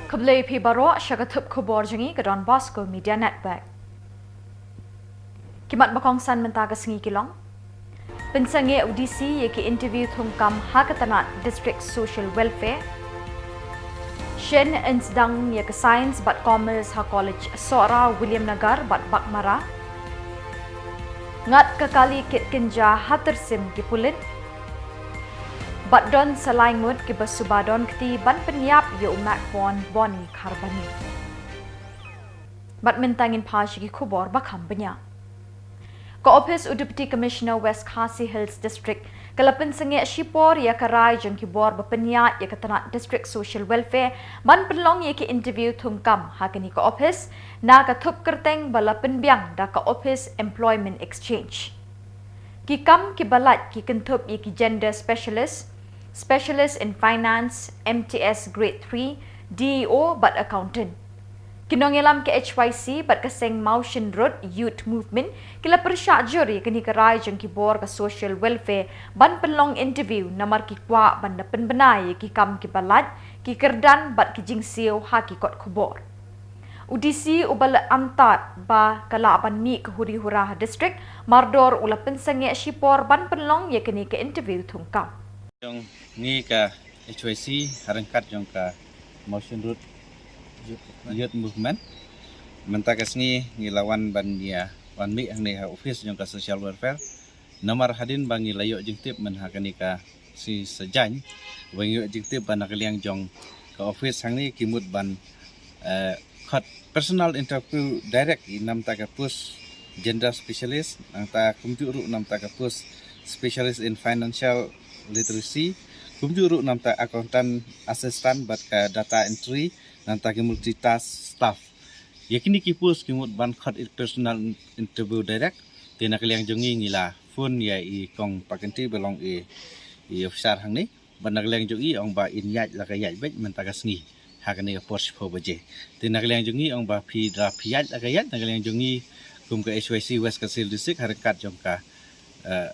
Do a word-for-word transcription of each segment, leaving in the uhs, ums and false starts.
Khublei phi baroh sha ka thup khubor jong ngi ka Don Bosco Media Network. Ki mat ba kongsan mynta ka sngi ki long: pynsangeh u D C ïa ki interview thungkam ha ka tnat District Social Welfare; shen yn sdang ïa ka Science bad Commerce ha College Sohra, Williamnagar bad Baghmara; ngat ka kali kit kynja ha tyrsim ki pulit; bad don sa lai ngut kiba suba don kti ban pynïap ïa u Macpon Bonnie Kharbani. Bad mynta ngin phai sha ki khubor ba kham bniah. Ka ophis u Deputy Commissioner West Khasi Hills District ka la pynsangeh shipor ïa ka rai jong ki bor ba pynïaid ïa ka tnat District Social Welfare ban pynlong ïa ki interview thungkam ha kane ka ophis, na ka thup kyrteng ba la pynbiang da ka Office Employment Exchange. Ki kam kiba lait ki kynthup ïa ki Gender Specialist, Specialist in Finance, M T S Grade three, D E O bad Accountant. Ki nongïalam ka H Y C bad ka seng Mawshynrut Youth Movement ki la pyrshah jur ïa kane ka rai jong ki bor ka Social Welfare ban pynlong interview namar ki kwah ban da pynbna ïa ki kam kiba lait, ki kyrdan bad ki jingsiew ha ki kot khubor. U D C uba la antad ba ka lah ban mih ka huri hura ha district, mardor u la pynsangeh shipor ban pynlong ïa kane ka interview thungkam. Jong ngi ka H Y C ha ryngkat jong ka Mawshynrut Youth Movement, mynta ka sngi ngi la wan ban ïa wan mih hangne ha office jong ka Social Welfare. Namar hadien ba ngi la ïoh jingtip myn ha kane ka sngi sajan, ba ngi ïoh jingtip ba na ka liang jong ka office hangne ki mut ban, eh, khot personal interview direct ïa namta ka post Gender Specialist, nangta kumjuh ruh namta ka post Specialist in Financial Literacy, kumjuh ruh namta Accountant Assistant bad ka Data Entry, nangta ki Multitask Staff. Ïa kine ki post ki mut ban khot ïa personal interview direct. Te na ka liang jong ngi ngi la phone ïa i Kong Pakinti ba long i, i officer hangne. Bad na ka liang jong i ong ba in ïaid la ka ïaid beit mynta ka sngi ha kane ka por shiphew baje. Te na ka liang jong ngi ong ba phi da phi ïaid la ka ïaid, na ka liang jong ngi kum ka H Y C West Khasi Hills District ha ryngkat jong ka, eh,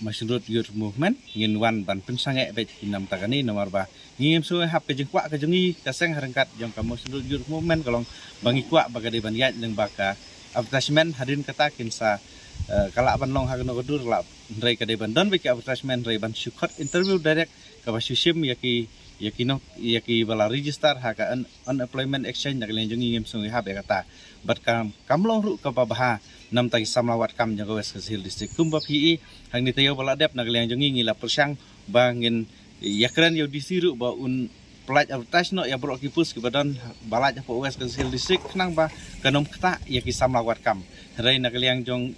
Mawshynrut Youth Movement ngin wan ban pynsangeh beit ïa namta kane namar ba ngi ngim sngewhap ka jingkwah ka jong ngi ka seng ha ryngkat jong ka Mawshynrut Youth Movement ka long ba ngi kwah ba ka dei ban ïaid lyngba ka advertisement, hadien kata kin sa, eh, ka lah ban long ha kano ka dur lah, hynrei ka dei ban don beit ka advertisement hynrei ban shu khot interview direct kaba shu shim ïa ki, ïa ki nong, ïa kiba la register ha ka un-, Unemployment Exchange. Na ka liang jong ngi ngim sngewhap ïa kata. Bad kam, kam long ruh kaba bha namta ki samla wad kam jong ka West Khasi Hills District. Kumba phi i, hangne taïew ba la dep na ka liang jong ngi ngi la pyrshang ba ngin ïakren ïa u D C ruh ba un pynlait advertise noh ïa baroh ki post kiba don ba lait hapoh West Khasi Hills District khnang ba kan ym ktah ïa ki samla wad kam. Hynrei na ka liang jong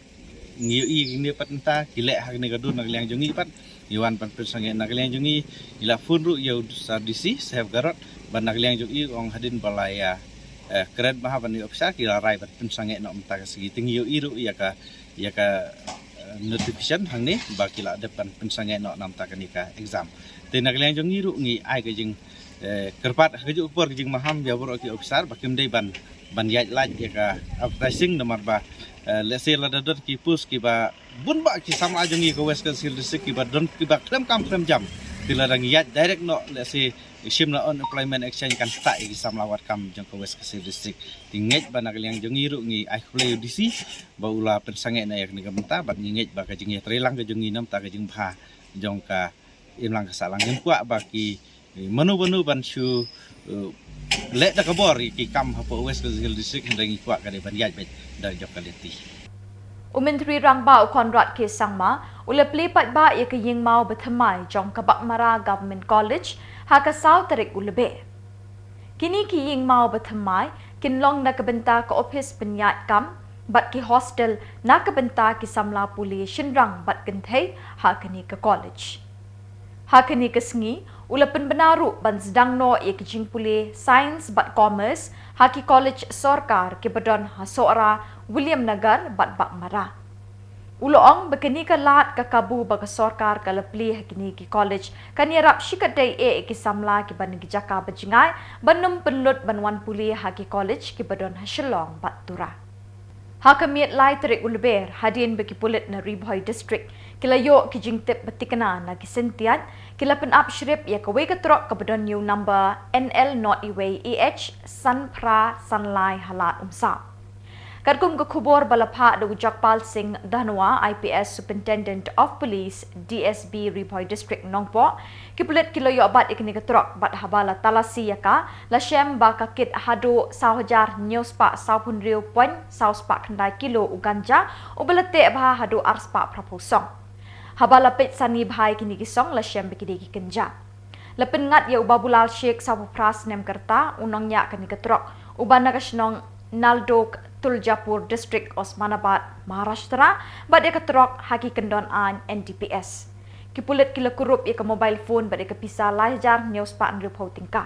ngi ïohi kine pat mynta ki leh ha kane ka dur, na ka liang jong ngi pat ngi wan ban pynsangeh. Na ka liang jong ngi ngi la phone ruh ïa u sir D C Saheb Garod, bad na ka liang jong i ong hadien ba la ïa, eh, kren bha ban ïa u officer ki la rai ban pynsangeh noh mynta ka sngi. Te ngi ïohi ruh ïa ka, ïa ka, eh, notification hangne ba ki la dep ban pynsangeh noh namta kane ka exam. Te na ka liang jong ngi ruh ngi ai ka jing, eh, kyrpad ha kajuh ka por ka jingmaham ïa baroh ki officer ba kim dei ban, ban ïaid lait ïa ka advertising namar ba, eh, lehse lada don ki post kiba bun bah ki samla jong ngi ka West Khasi Hills District kiba don kiba khlem kam khlem jam. Te lada ngi ïaid direct noh lehse shim na Unemployment Exchange kan ktah ïa ki samla wad kam jong ka West Khasi Hills District. Te ngeit ba na ka liang jong ngi ruh ngi ai khublei ïa u D C ba u la pynsangeh noh ïa kane ka bynta bad ngi ngeit ba ka jingïatreilang ka jong ngi namta ka jingbha jong ka imlang ka sahlang. Ngim kwah ba ki, eh, mano mano ban shu, eh, leh da ka bor ïa ki kam hapoh West Khasi Hills District, hynrei ngi kwah ka dei ban ïaid beit da ka jong ka lynti. U Myntri Rangbah u Conrad K Sangma u la plie paidbah ïa ka ïingmaw bathymmai jong ka Baghmara Government College ha ka saw tarik u Lber. Kine ki ïingmaw bathymmai kin long na ka bynta ka ophis pynïaid kam bad ki hostel na ka bynta ki samla pule shynrang bad kynthei ha kane ka college. Ha kane ka sngi u la pynbna ruh ban sdang noh ïa ki jingpule Science bad Commerce ha ki college sorkar kiba don ha Sohra, Williamnagar bad Baghmara. U la ong ba kane ka lad ka kabu ba ka sorkar ka la plie ha kine ki college kan ïarap shikatdei eh ïa ki samla kiba na ki jaka ba jngai ban ym pynlut ban wan pule ha ki college kiba don ha Shillong bad Tura. Ha ka miet lai tarik u Lber, hadien ba ki pulit na Ri Bhoi District Ki la ïoh ki jingtip ba tikna na ki syntiat, ki la pynap shrip ïa kawei ka trok kaba don ïa u number N L nought wei A H san phra san lai ha Lad Umsap. Katkum ka khubor ba la phah da u Jagpal Singh Dhanwa, I P S Superintendent of Police, D S B Ri Bhoi District Nongpoh, ki pulit ki la ïoh bat ïa kane ka trok bad haba la talasi ïa ka, la shem ba ka kit haduh saw hajar hynñiew spah sawphew hynriew point saw spah khyndai kilo u ganja, uba la teh bha haduh ar spah phraphew song. Haba la peit sani bha ïa kine ki song, la shem ba ki dei ki kynja. La pynngat ïa u Babulal Sheikh, sawphew phra snem ka rta, u nongñiah kane ka trok, uba na ka shnong Naldok, Tuljapur District, Osmanabad, Maharashtra, bad ïa ka trok ha ki kyndon aiñ N D P S. Ki pulit ki la kurup ïa ka mobile phone bad ïa ka pisa lai hajar hynñiew spah hynriewphew tyngka.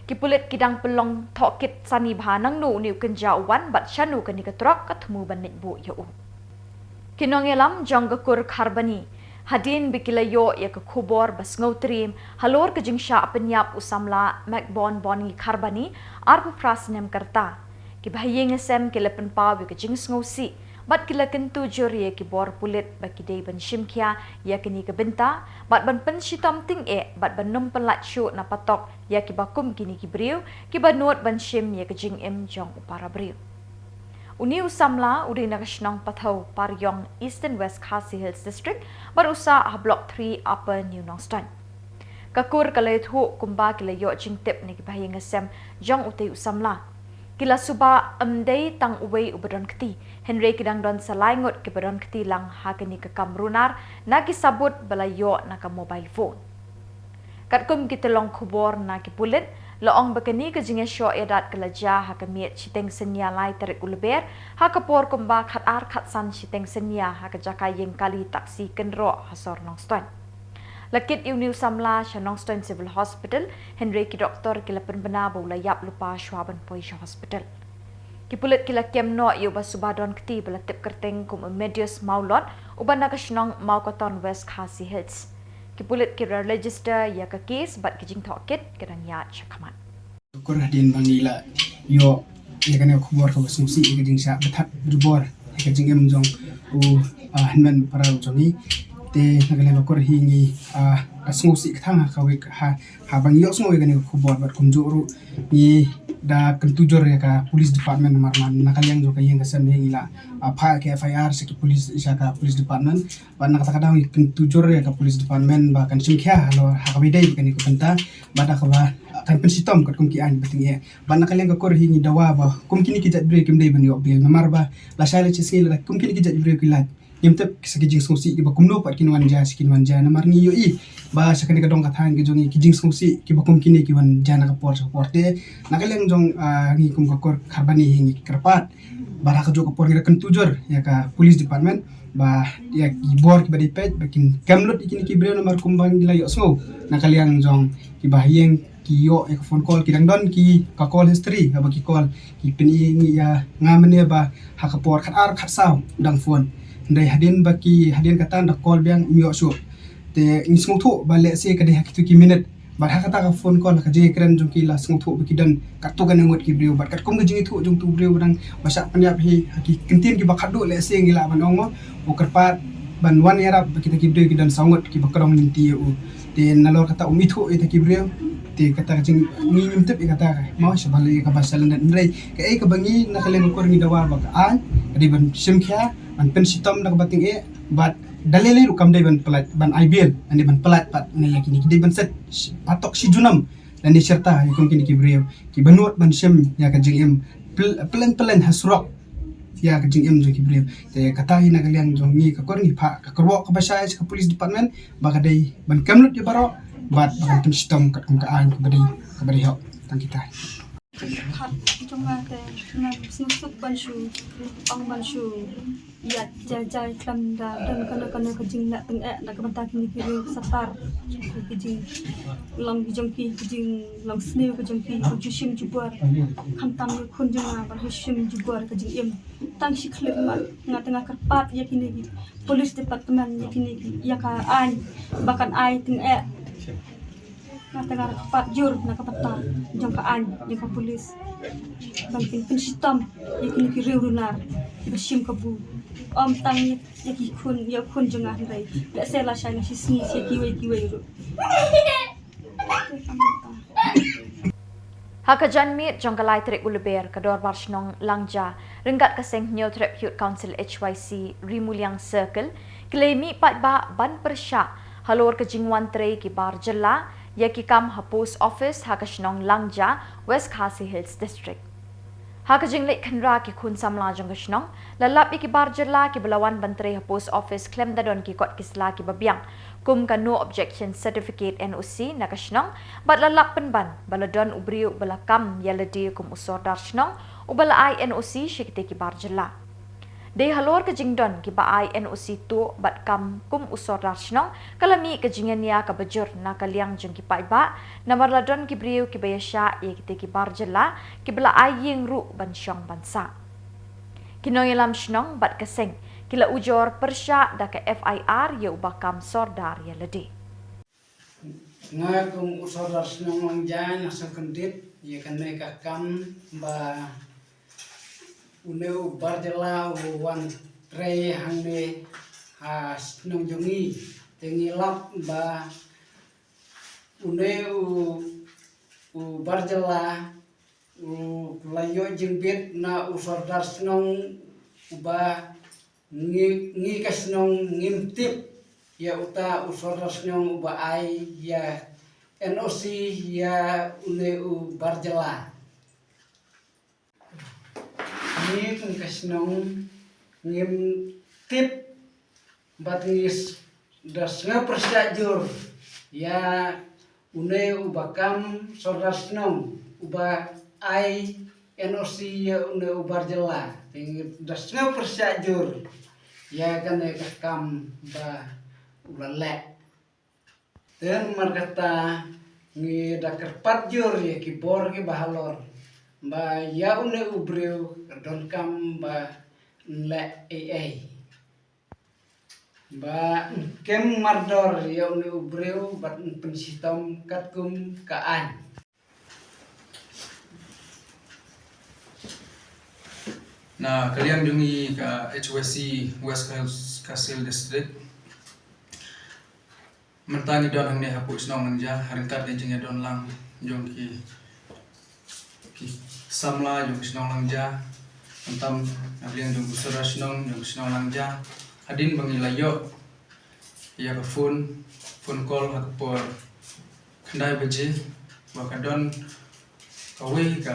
Ki pulit ki dang pynlong tohkit sani bha nangno une u kynja u wan bad shano kane ka trok ka thmu ban leit buh ïa u. Ki nongïalam jong ka kur Kharbani, hadien ba ki la ïoh ïa ka khubor ba sngewtriem halor ka jingshah pynïap u samla Megbon Boni Kharbani, arphew phra snem ka rta, ki bahaïing hasem ki la pynpaw ïa ka jingsngewsih bad ki la kyntu jur ïa ki bor pulit ba ki dei ban shim khia ïa kane ka bynta bad ban pynshitom tyngeh bad ban nym pynlait shuh na patok ïa kiba kum kine ki briew kiba nud ban shim ïa ka jingim jong u para briew. Une u samla u dei na ka shnong Pathaw Parïong, Eastern West Khasi Hills District, bad u sah ha Block three, Upper New Nongstoiñ. Ka kur ka la ïathuh kumba ki la ïoh jingtip na ki bahaïing hasem jong utei u samla. Ki la suba ym dei tang uwei uba don kti, hynrei ki dang don sa lai ngut kiba don kti lang ha kane ka kam runar na ki sabut ba la ïoh na ka mobile phone. Katkum ki tyllong khubor na ki pulit, la ong ba kane ka jingïashoh ïadat ka la jia ha ka miet shiteng synñia lai tarik u Lber, ha ka por kumba khatar khatsan shiteng synñia ha ka jaka ïing kali taksi Kynroh ha sor Nongstoiñ. La kit ïa une u samla sha Nongstoiñ Civil Hospital, hynrei ki doktor ki la pynbna ba u la ïap lypa shwa ban poi sha hospital. Ki pulit ki la kem noh ïa uba suba don kti ba la tip kyrteng kum u Medius Mawlot, uba na ka shnong Mawkaton, West Khasi Hills. Ki pulit ki la register ïa ka case bad ki jingtohkit ki dang ïaid shakhmat. Ka kur hadien ba ngi la ïoh ïa kane ka khubor kaba sngewsih ïa ka jingshah bthah jubor ïa ka jingim jong u, ah, hynmen para jong ngi. Te na ka liang ka kur hi ngi, ah, da sngewsih kthang ha kawei ka, ha, haba ngi ïohsngew ïa kane ka khubor bad kumjuh ruh ngi da kyntu jur ïa ka police department namar na ka liang jong ka ïing ka sem hi ngi la, ah, phah ka F I R sha ki police, sha ka police department. Bad na kata ka daw ngi kyntu jur ïa ka police department ba kan shim khia halor ha kaba ïadei bad kane ka bynta, bad ha kaba kan pynshitom katkum ki aiñ ba tyngeh. Bad na ka liang ka kur hi ngi dawa ba kum kine ki jait briew kim dei ban ïoh bail namar ba lashai lashisngi lada kum kine ki jait briew ki lait, ngim tip sa ki jingsngewsih kiba kumno pat kin wan jia, sa kin wan jia namar ngi ïohi ba sha kane ka dong ka thaiñ ka jong ngi ki jingsngewsih kiba kum kine ki wan jia na ka por sha ka por. Te na ka liang jong, ah, ngi kum ka kur Kharbani hi ngi kyrpad ba ha kajuh ka por ngi da kyntu jur ïa ka police department ba ïa ki bor kiba dei peit ba kin kem lut ïa kine ki briew namar kumba ngi la ïohsngew na ka liang jong kiba haïing ki ïoh ïa ka phone call, ki dang don ki ka call history, haba ki call ki pyni ngi ïa nga mynne ba ha ka por khatar khatsaw dang phone. Hynrei hadien ba ki, hadien kata da call biang ym ïoh shuh. Te ngi sngewthuh ba lehse ka dei ha kitu ki minit. Bad ha kata ka phone call ha ka jingïakren jong ki la sngewthuh ba ki don katto katne ngut ki briew bad katkum ka jingïathuh jong utu u briew ba dang ba shah pynïap hi ha ki kyntien kiba khatduh lehse ngi lah ban ong mo, u kyrpad ban wan ïarap ba kita ki briew ki don saw ngut kiba kdong lynti ïa u. Te nalor kata um ithuh ïa kita ki briew. Te kata ka jing, ngi ngim tip ïa kata ka mo, sha ba lei kaba sha lyndet, hynrei kaei kaba ngi na ka liang ka kur ngi dawa ba ka aiñ ka dei ban shim khia, ban pynshitom da kaba tyngeh. Bad da lei lei ruh kam dei ban pynlait ban ai bail, ban dei ban pynlait pat na ïa kine, ki dei ban set patok shi junom lane shi rta ïa kum kine ki briew kiba nud ban shim ïa ka jingim pl-, pyllein pyllein ha surok ïa ka jingim jong ki briew. Te kata hi na ka liang jong ngi ka kur ngi phah ka kyrwoh kaba shai sha ka police department ba ka dei ban kem lut ïa baroh bad ba kan pynshitom katkum ka aiñ kaba dei, kaba dei hok. Tang kita. Khat jong nga te ngan sngewsuk ban shu ong ban shu ïa jai jai khlem da don kano kano ka jingleh tyngeh na ka bynta kine ki riew sorkar. Ki jinglong ki jong ki, ki jinglong sniew ki jong ki, ki ju shim jubor. Khamtam ïa khun jong nga ban ju shim jubor ka jingim. Tang shi khyllipmat nga te nga kyrpad ïa kine ki police department, ïa kine ki, ïa ka aiñ ba kan ai tyngeh. Nga te nga kyrpad jur na ka bynta jong ka aiñ, jong ka police ban pyn, pynshitom ïa kine ki riew runar kiba shim kabu. Ym tang ïa ki khun, ïa khun jong nga hynrei lehse la shai na shisngi sha kiwei kiwei ruh. Ha ka janmiet jong ka lai tarik u Lber, ka Dorbar Shnong Langja ryngkat ka Seng Hynñiewtrep Youth Council H Y C Rimuliang Circle ki la mih paidbah ban pyrshah halor ka jingwan trei ki bar jylla ïa ki kam ha post office ha ka shnong Langja, West Khasi Hills District. Ha ka jingleit khynra ki khun samla jong ka shnong, la lap ïa ki bar jylla kiba la wan ban trei ha post office khlem da don ki kot ki sla kiba biang, kum ka no objection certificate, N O C, na ka shnong, bad la lap pynban ba la don u briew uba la kam ïa lade kum u sordar shnong uba la ai N O C sha kitei ki bar jylla. Dei halor ka jingdon kiba ai N O C tuh bad kam kum u sordar shnong, ka la mih ka jingïania kaba jur na ka liang jong ki paidbah, namar la don ki briew kiba ïashah ïa kitei ki bar jylla kiba la ai ïing ruh ban shong ban sah. Ki nongïalam shnong bad ka seng ki la ujor pyrshah da ka F I R ïa uba kam sordar ïa lade. Nga kum u sordar shnong Langja nga sngewkyndit ïa kane ka kam ba une u bar jylla u wan trei hangne ha shnong jong ngi. Te ngi lap ba une u, u bar jylla u la ïoh jingbit na u sordar shnong uba ngi, ngi ka shnong ngim tip ïa uta u sordar shnong uba ai ïa N O C ïa une u bar jylla. Ngi kum ka shnong ngim tip bad ngi s-, da sngew pyrshah jur ïa une uba kam sordar shnong uba ai N O C ïa une u bar jylla. Te ngi da sngew pyrshah jur ïa kane ka kam ba u la leh. Te namar kata ngi da kyrpad jur ïa ki bor kiba halor ba ïa une u briew ka donkam ba yn leh ei ei. Ba kem mardor ïa une u briew bad yn pynshitom katkum ka aiñ. Na ka liang jong ngi ka H Y C West Khasi Hills District, mynta ngi don hangne hapoh shnong Langja ryngkat ka jingïadon lang jong ki, ki samla jong shnong Langja, mynta na ka liang jong u sordar shnong jong shnong Langja. Hadien ba ngi la ïoh ïa ka phone, phone call ha ka por khyndai baje ba ka don kawei ka,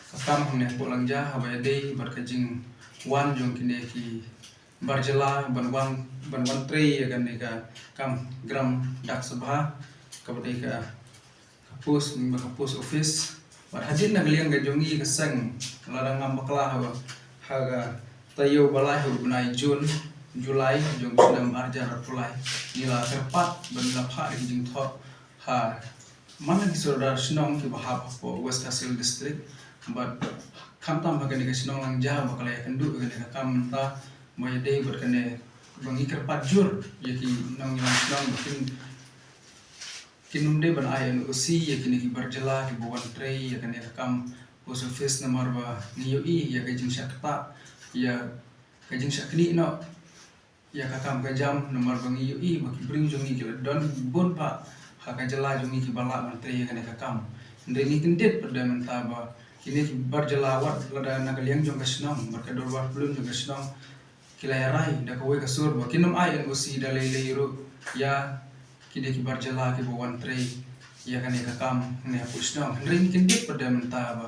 ka kam hangne hapoh Langja haba ïadei bad ka jingwan jong kine ki bar jylla ban wan, ban wan trei ïa kane ka kam gram dak sabha kaba dei ka, ka post, ka post office. Bad hadien na ka liang ka jong ngi ka seng, lada ngam bakla ha, ha ka taïew ba lai ha u bnai June, July jong u snem ar hajar arphew lai, ngi la kyrpad bad ngi la phah ïa ki jingthoh ha man la ki sordar shnong kiba hap hapoh West Khasi Hills District. Bad khamtam ha kane ka shnong Langja ba ka la ïakynduh ïa kane ka kam mynta ba ïadei bad kane ba ngi kyrpad jur ïa ki nongïalam shnong ba kin, kin ym dei ban ai N O C ïa kine ki bar jylla kiba wan trei ïa kane ka kam post office namar ba ngi ïohi ïa ka jingshah ktah, ïa ka jingshah knieh noh ïa ka kam ka jam namar ba ngi ïohi ba ki briew jong ngi ki la don bun bha ha ka jylla jong ngi kiba lah ban trei ïa kane ka kam. Hynrei ngi kyndit pat da mynta ba kine ki bar jylla wat lada na ka liang jong ka shnong bad ka dorbar pylun jong ka shnong ki la ïarai da kawei ka sur ba kin ym ai N O C da lei lei ruh ïa kine ki bar jylla kiba wan trei ïa kane ka kam hangne hapoh shnong. Hynrei ngi kyndit pat da mynta ba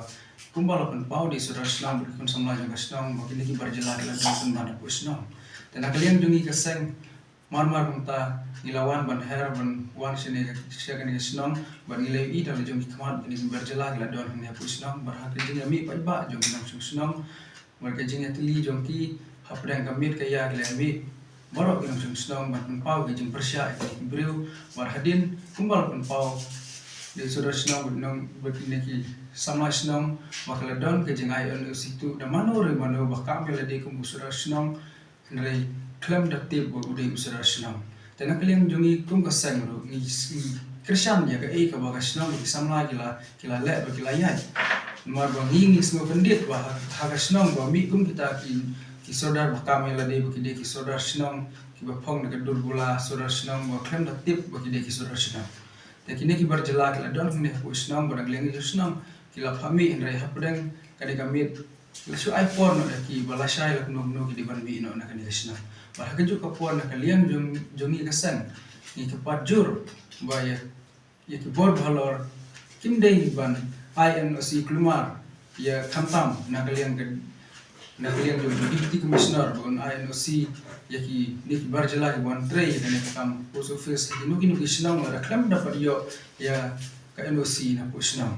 kumba la pynpaw da i sordar shnong bad ki khun samla jong ka shnong ba kine ki bar jylla ki la don pynban hapoh shnong. Te na ka liang jong ngi ka seng, mar mar kumta ngi la wan ban her ban wan shane ka, sha kane ka shnong bad ngi la ïohi da la jong ki khmat ba kine ki bar jylla ki la don hangne hapoh shnong bad ha ka jingïamih paidbah jong ki nongshong shnong bad ka jingïatylli jong ki hapdeng ka miet ka ïa ki la ïamih baroh ki nongshong shnong ban pynpaw ka jingpyrshah ïa ki briew. Bad hadien kumba la pynpaw da i sordar shnong bad nong, bad kine ki samla shnong ba ka la don ka jingai N O C tuh da mano re mano ba kam ïa lade kum u sordar shnong, hynrei khlem da tip ba u dei u sordar shnong. Te na ka liang jong ngi kum ka seng ruh ngi, ngi kyrshan ïa kaei kaba ka shnong bad ki samla ki la, ki la leh bad ki la ïaid. Namar ba ngi, ngi sngewkyndit ba ha, ha ka shnong ba mih kum kita ki ki sordar ba kam ïa lade ba ki dei ki sordar shnong kiba phong na ka dur bula sordar shnong ba khlem da tip ba ki dei ki sordar shnong. Te kine ki bar jylla ki la don hangne hapoh shnong bad na ka liang jong shnong ki la phah mih, hynrei hapdeng kane ka miet la shu ai por noh da ki ba lashai la kumno kumno ki dei ban mih noh na kane ka shnong. Bad ha kajuh ka por na ka liang jong jong ngi ka seng ngi kyrpad jur ba ïa ïa ki bor ba halor kim dei ban ai N O C, kulmar ïa khamtam na ka liang ka na ka liang jong u Deputy Commissioner ba un ai N O C ïa kine ki bar jylla kiba wan trei ïa kane ka kam post office ha kino kino ki shnong lada khlem da pat ïoh ïa ka N O C na poh shnong.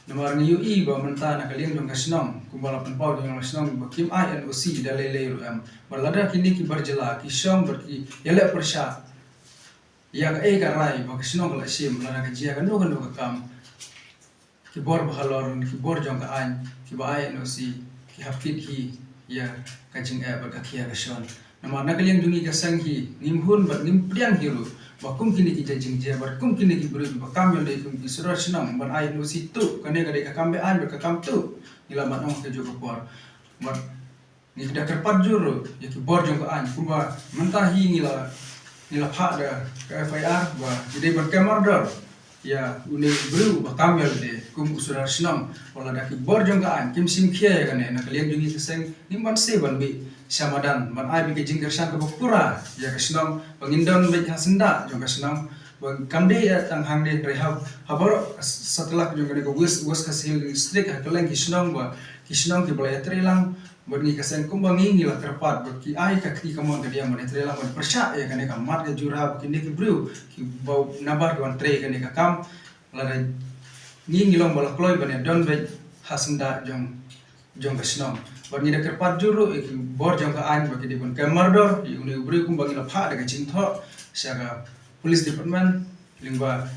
Namar ngi ïohi ba mynta na ka liang jong ka shnong kumba la pynpaw jong ka shnong ba kim ai N O C da lei lei ruh em. Bad lada kine ki bar jylla ki shong bad ki ïaleh pyrshah ïa kaei ka rai ba ka shnong ka la shim, lada ka jia kano kano ka kam, ki bor ba halor, ki bor jong ka aiñ kiba ai N O C ki hap kit hi ïa ka jingeh bad ka khia ka shon. Namar na ka liang jong ngi ka seng hi ngim hun bad ngim pdiang hi ruh ba kum kine ki jait jingjia bad kum kine ki briew ba kam ïalade kum ki sordar shnong ban ai N O C tuh, kane ka dei ka kam be-aiñ bad ka kam tuh. Ngi la ban ong ha kajuh ka por. Bad ngi da kyrpad jur ruh ïa ki bor jong ka aiñ kumba mynta hi ngi la ngi la phah da ka F I R ba ki dei ban kem mardor ïa une u briew ba kam ïalade kum u sordar shnong. Wat la da ki bor jong ka aiñ kim shim khia ïa kane, na ka liang jong ngi ka seng ngim banse ban mih sha madan ban ai beit ka jingkyrshan kaba pura ïa ka shnong ba ngin don beit ha syndah jong ka shnong. Ba kam dei ïa tang hangne, hynrei ha baroh satlak jong kane ka West, West Khasi Hills District, ha kylleng ki shnong ba ki shnong kiba la ïatrei lang bad ngi ka seng kumba ngi ngi la kyrpad ba ki ai ka kti kamon kadiang ban ïatrei lang ban pyrshah ïa kane ka mat ka jura ba kine ki briew kiba nabar ki wan trei kane ka kam. Lada ngi ngi long ba la kloi ban ïadon beit ha syndah jong jong ka shnong. Bad ngi da kyrpad jur ruh ïa ki bor jong ka aiñ ba ki dei ban kem mardor ïa une u briew kumba ngi la phah da ka jingthoh sha ka police department lyngba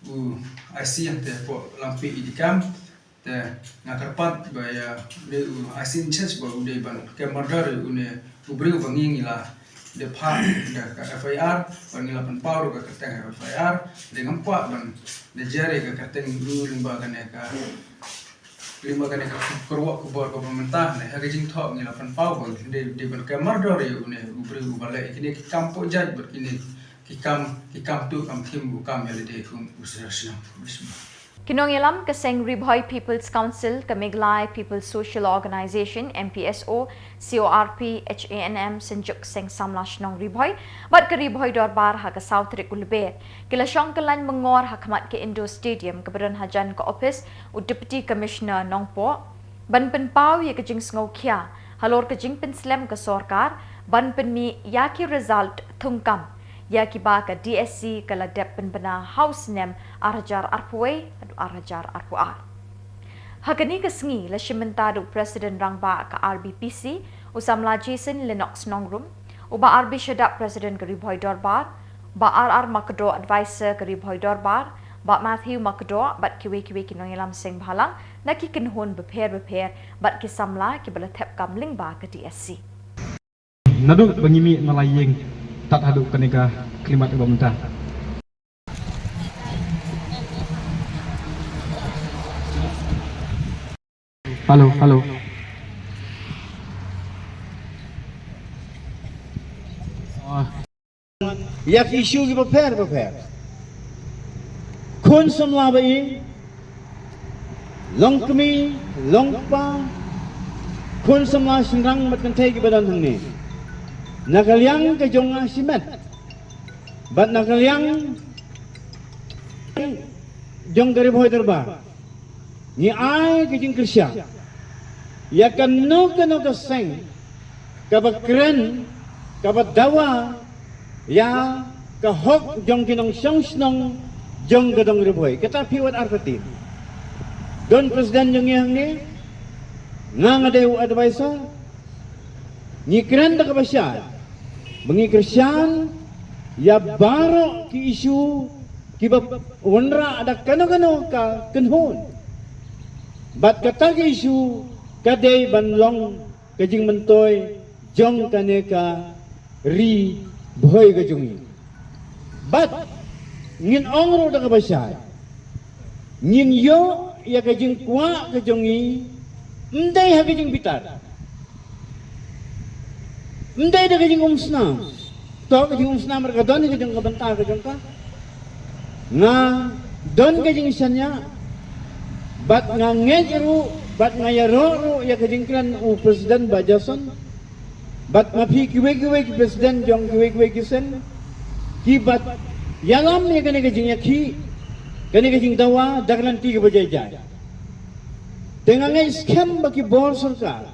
u I C hangtei hapoh Langpih, i dei kam. Te nga kyrpad ba ïa une u I C in charge ba u dei ban kem mardor ïa une u briew ba ngi ngi la dep phah da ka F I R bad ngi la pynpaw ruh ka kyrteng F I R. Te ngam kwah ban da jer ïa ka kyrteng u lyngba kane ka lyngba kane ka kyrwoh khubor kaba mynta, ne ha ka jingthoh ngi la pynpaw ba ngi dei dei ban kem mardor ïa une u briew uba leh ïa kine ki kam poh jait bad kine ki kam ki kam tuh kam thim, u kam ïalade kum u sordar shnong. Ki nongïalam ka seng Ri Bhoi People's Council, ka Meghalaya People's Social Organisation, M P S O, C O R P, H A N M, Synjuk Seng Samla Shnong Ri Bhoi bad ka Ri Bhoi Dorbar ha ka saw tarik u Lber ki la shong kyllaiñ myngor ha khmat ka Indoor Stadium kaba don hajan ka ophis u Deputy Commissioner Nongpoh ban pynpaw ïa ka jingsngewkhia halor ka jingpynslem ka sorkar ban pynmih ïa ki result thungkam ïa kiba ka D S C ka la dep pynbna ha u snem ar hajar arphew wei haduh ar hajar arphew ar. Ha kane ka sngi la shim bynta da u President Rangbah ka R B P C, u Samla Jason Lennox Nongrum, u Bah R B Shadap, President ka Ri Bhoi Dorbar, Bah R R Makdoh, Advisor ka Ri Bhoi Dorbar, Bah Matthew Makdoh bad kiwei kiwei ki nongïalam seng bhalang na ki kynhun bapher bapher bad ki samla kiba la thep kam lyngba ka D S C. Naduh ba ngi mih na la ïing tad haduh kane ka khyllipmat kaba mynta. Hello, hello. Ah. Ïa ki issue kiba pher bapher. Khun samla ba ïing, long kmie, long kpa, khun samla shynrang bad kynthei kiba don hangne. Na ka liang ka jong nga shimet bad na ka liang jong ka Ri Bhoi Dorbar, ngi ai ka jingkyrshan ïa kano kano ka seng kaba kren, kaba dawa ïa ka hok jong ki nongshong shnong jong ka dong Ri Bhoi. Kata phi wat artatien. Don president jong ngi hangne, nga nga dei u advisor. Ngi kren da kaba shai ba ngi kyrshan ïa baroh ki issue kiba wanrah da kano kano ka kynhun. Bad kata ka issue ka dei ban long ka jingmyntoi jong kane ka Ri Bhoi ka jong ngi. Bad ngin ong ruh da kaba shai, ngin ïoh ïa ka jingkwah ka jong ngi ym dei ha ka jingbitar. Ym dei da ka jingumsnam. To ka jingumsnam ruh ka don ka jong ka bynta ka jong ka. Nga don ka jingshaniah bad nga ngeit ruh bad nga ïaroh ruh ïa ka jingkren u President Bah Jason bad ma phi kiwei kiwei ki president jong kiwei kiwei ki seng kiba ïalam ïa kane ka jingïakhih, kane ka jingdawa da ka lynti kaba jai jai. Te nga ngeit skhem ba ki bor sorkar,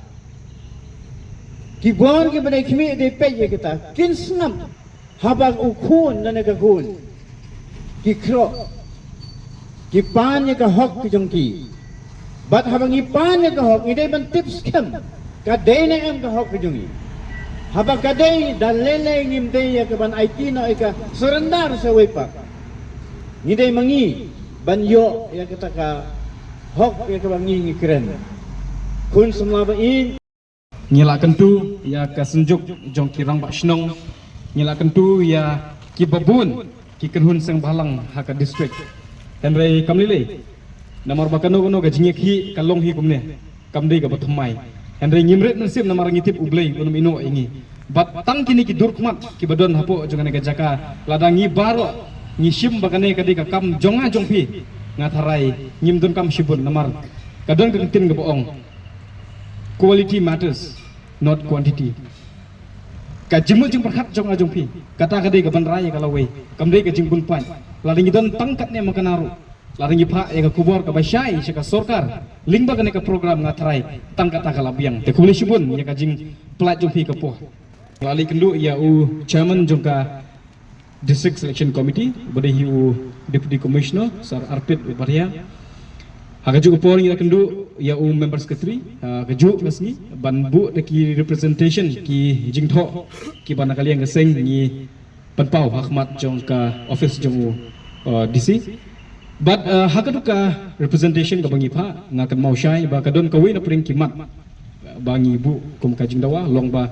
ki bor kiba dei khmih dei peit ïa kita kin sngap haba u khun lane ka khun ki khroh, ki pan ïa ka hok ki jong ki. Bad haba ngi pan ïa ka hok ngi dei ban tip skhem ka dei ne em ka hok ki jong ngi. Haba ka dei da lei lei ngim dei ïa ka ban aiti noh ïa ka, surrender sa wei pat. Ngi dei ma ngi ban ïoh ïa kata ka hok ïa kaba ngi ngi kren. Khun samla ba ïeit. Ngi la kyntu ïa ka synjuk jong ki rangbah shnong. Ngi la kyntu ïa kiba bun ki kynhun seng bhalang ha ka district. Hynrei kam lei lei namar ba kano kano ka jingïakhih ka long hi kumne, kam dei kaba thymmai. Hynrei ngim rit mynsiem namar ngi tip U Blei un ym ïehnoh ïa ngi. Bad tang kine ki dur khmat kiba don hapoh jong kane ka jaka, lada ngi baroh ngi shim ba kane ka dei ka kam jong nga jong phi, nga tharai ngim donkam shibun namar ka don ka ktien kaba ong, quality matters, not quantity. Ka jingmut jingpyrkhat jong nga jong phi, kata ka dei ka ban rai ïa ka lawei, kam dei ka jingbun paid. Lada ngi don tang katne ma kane ruh, lada ngi phah ïa ka khubor kaba shai sha ka sorkar lyngba kane ka program, nga tharai tang kata ka la biang. Te khublei shibun ïa ka jingpynlait jong phi ka por. Nga la leit kynduh ïa u chairman jong ka District Selection Committee, ba dei hi u Deputy Commissioner Sir Arpit Upatia. Ha kajuh ka por ngi la kynduh ïa u Member Secretary ha kajuh ka sngi ban buh da ki representation, ki jingthoh kiba na ka liang ka seng ngi pynpaw ha khmat jong ka office jong u, uh, D C. Bad, uh, ha kajuh ka representation kaba ngi phah, nga kynmaw shai ba ka don kawei na pdeng ki mat ba ngi buh kum ka jingdawa, long ba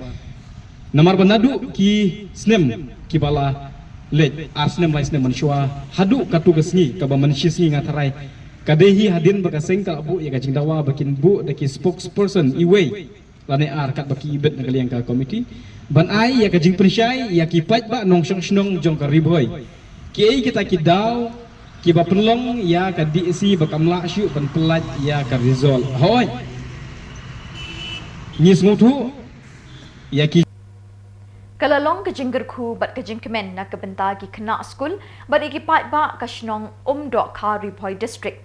namar ba naduh ki snem kiba la leit, ar snem lai snem mynshuwa haduh katto ka sngi kaba mynshi sngi, nga tharai ka dei hi hadien ba ka seng ka la buh ïa ka jingdawa ba kin buh da ki spokesperson iwei lane ar katba ki ibit na ka liang ka committee ban ai ïa ka jingpynshai ïa ki paidbah nongshong shnong jong ka Ri Bhoi. Kiei kita ki daw kiba pynlong ïa ka D S C ba kam lah shuh ban pyllait ïa ka result? Hooid, ngi sngewthuh ïa ki. Ka la long ka jingkyrkhu bad ka jingkmen na ka bynta ki khynnah skul bad ïa ki paidbah ka shnong Umdohkha, Ri Bhoi District.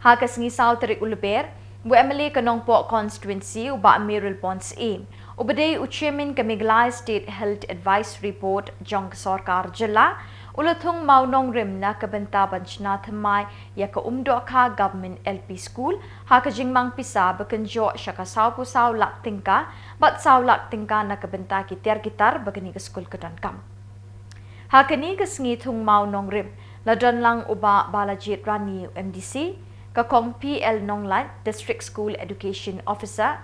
Ha ka sngi saw tarik u Lber, u M L A ka Nongpoh Constituency, u Bah Mayralborn Syiem, uba dei u Chairman ka Meghalaya State Health Advisory Board jong ka sorkar jylla, u la thung mawnongrim na ka bynta ban shna thymmai ïa ka Umdohkha Government L P School ha ka jingmang pisa ba kynjoh sha ka sawphew saw lak tyngka bad saw lak tyngka na ka bynta ki tiar ki tar ba kane ka skul ka donkam. Ha kane ka sngi thung mawnongrim la don lang u Bah Balajied Rani, M D C, ka Kong P L Nonglait, District School Education Officer,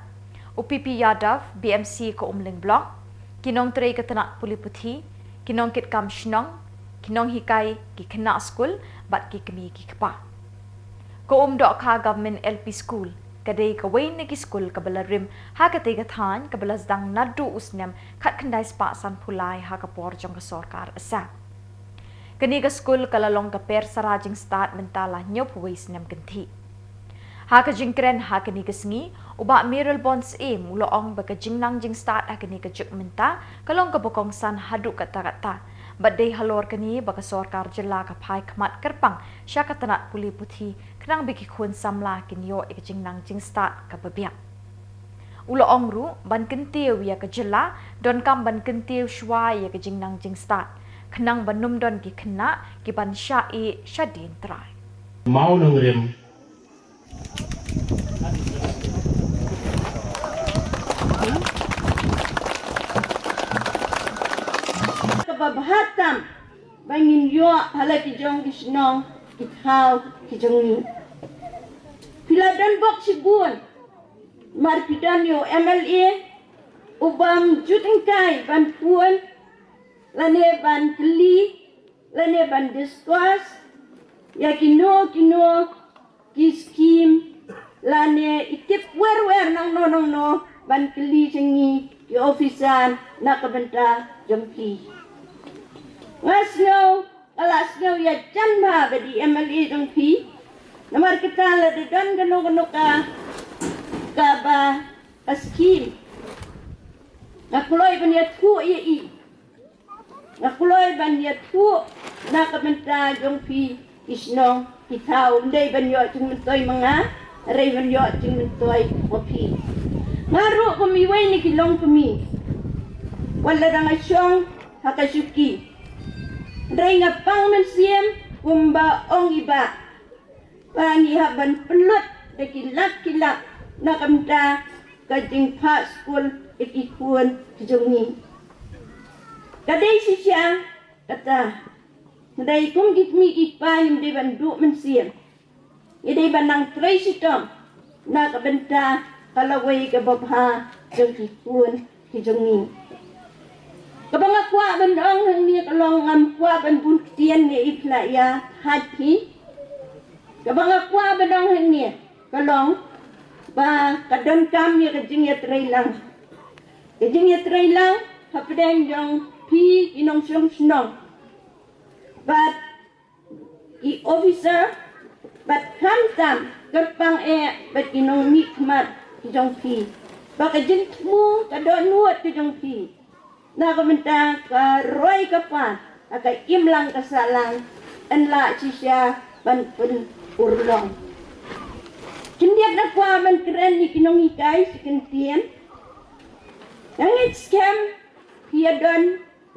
u P P Yadav, B M C ka Umling Block, ki nongtrei ka tnat pule puthi, ki nongkitkam shnong, ki nonghikai, ki khynnah skul bad ki kmie ki kpa. Ka Umdohkha Government L P School ka dei kawei na ki skul kaba la rim ha katei ka thaiñ, kaba la sdang naduh u snem khatkhyndai spah sanphew lai ha ka por jong ka sorkar Assam. Kane ka skul ka la long ka per sara jingstad mynta la hynñiewphew wei snem kynthih. Ha ka jingkren ha kane ka sngi, u Bah Mayralborn Syiem u la ong ba ka jingnang jingstad ha kane ka juk mynta ka long kaba kongsan haduh katta katta. Bad dei halor kane ba ka sorkar jylla ka phai khmat kyrpang sha ka tnat pule puthi khnang ba ki khun samla kin ïoh ïa ka jingnang jingstad kaba biang. U la ong ruh ban kyntiew ïa ka jylla donkam ban kyntiew shuwa ïa ka jingnang jingstad khnang ban ym don ki khynnah ki ban shah ïeh shadien trai. Mawnongrim. Kaba bha tam ba ngin ïoh ha la ki jong ki shnong ki thaw ki jong ngi. Phi la don bok shibun, mar phi don ïa u M L A u bym ju tyngkai ban phone lane ban kylli lane ban discuss ïa kino kino ki skim lane i tip wer wer nangno nangno ban kylli sha ngi ïa officer na ka bynta jong phi. Nga sngew, nga la sngew ïajan bha bad i M L A jong phi. Namar kata lada don kano kano ka, kaba ka skim, nga kloi ban ïathuh ïa i. Nga kloi ban ïathuh na ka bynta jong phi ki shnong ki thaw, ym dei ban ïoh jingmyntoi ma nga, hynrei ban ïoh jingmyntoi ma phi. Nga ruh kum iwei na ki longkmie, wat la dang shong ha ka shuki, hynrei nga pang mynsiem kumba ong i bah ba ngi hap ban pynlut da ki lak ki lak na ka bynta ka jingphah skul ïa ki khun ki jong ngi. Ka dei shisha kata, hynrei kum ki kmie ki kpa ngim dei ban duh mynsiem. Ngi dei ban nang trei shitom na ka bynta ka lawei kaba bha jong ki khun ki jong ngi. Kaba nga kwah ban ong hangne ka long, ngam kwah ban bun ktien ne i phi la ïa hap hi. Kaba nga kwah ban ong hangne ka long ba ka donkam ïa ka jingïatreilang. Ka jingïatreilang hapdeng jong phi ki nongshong shnong bad i officer, bad khamtam kyrpang eh bad i nongmihkhmat jong phi, ba ka jingthmu ka dohnud ka jong phi na ka bynta ka roi ka par ha ka imlang ka sahlang yn lah shisha ban pynurlong. Khyndiat nga kwah ban kren ïa ki nonghikai sha kyntien. Nga ngeit skhem phi ïa don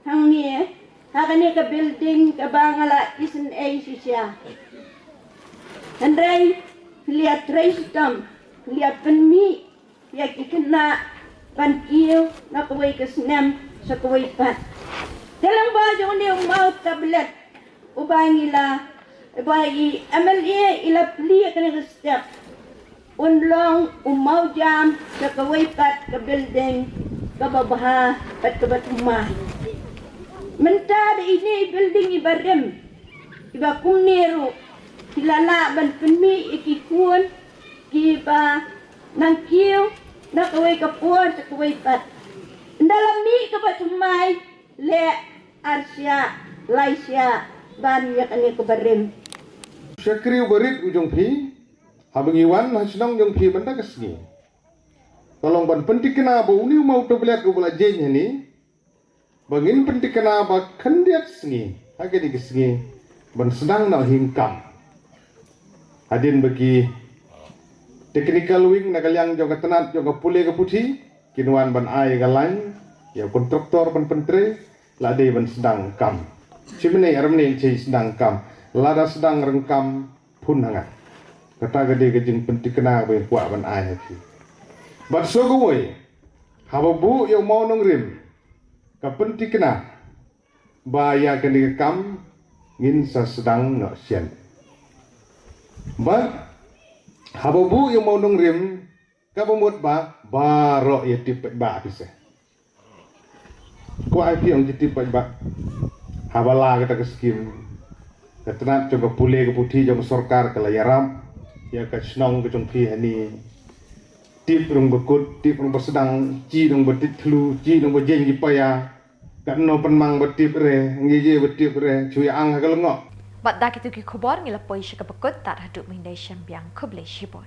hangne ha kane ka building kaba nga la isynei shisha. Hynrei phi la ïatrei shitom, phi la ïa pynmih ïa ki khynnah ban kiew na kawei ka snem sha kawei pat. Te lyngba jong une u maw tablet uba ngi la, uba i M L A i la plie kane ka step, un long u mawjam sha kawei pat ka building kaba bha bad kaba thymmai. Mynta da ine i building iba rim, iba kumne ruh ki la lah ban pynmih ïa ki khun kiba nang kiew na kawei ka por sha kawei pat. Ynda la mih kaba thymmai, leh arshah laishah ban ïa kane kaba rim. Shakri uba rit u jong phi, haba ngi wan ha shnong jong phi mynta ka sngi, ka long ban pynthikna ba une u maw tablet uba la jeng hangne, ba ngin pynthikna ba khyndiat sngi ha kane ka sngi ban sdang noh hi kam. Hadien ba ki technical wing na ka liang jong ka tnat jong ka pule ka puthi kin wan ban ai ka lain ïa u kontraktor ban pyntrei, la dei ban sdang kam. Shi mynne ar mynne shi sdang kam. Lada sdang rang kam, phone ha nga. Kata ka dei ka jingpynthikna ba nga kwah ban ai ha phi. Bad shuh kawei, haba buh ïa u mawnongrim ka pynthikna ba ïa kane ka kam ngin sa sdang noh shen. Bad haba buh ïa u mawnongrim, kaba mut ba baroh ïa tip paidbah phi se. Kwah ai phi ong ki tip paidbah, haba la kata ka skim, ka tnat jong ka pule ka puthi jong ka sorkar ka la ïarap ïa ka shnong ka jong phi hangne. Tip rung ba kut, tip rung ba sdang, chi rung ba tip thlu, chi rung ba jeng ki paia. Katno pynmang ba tip re, ngi je ba tip re, shu ïa ang ha ka lyngngoh. Bad da kitu ki khubor ngi la poi sha kaba kut, tad haduh mynhynde shem biang, khublei shibun.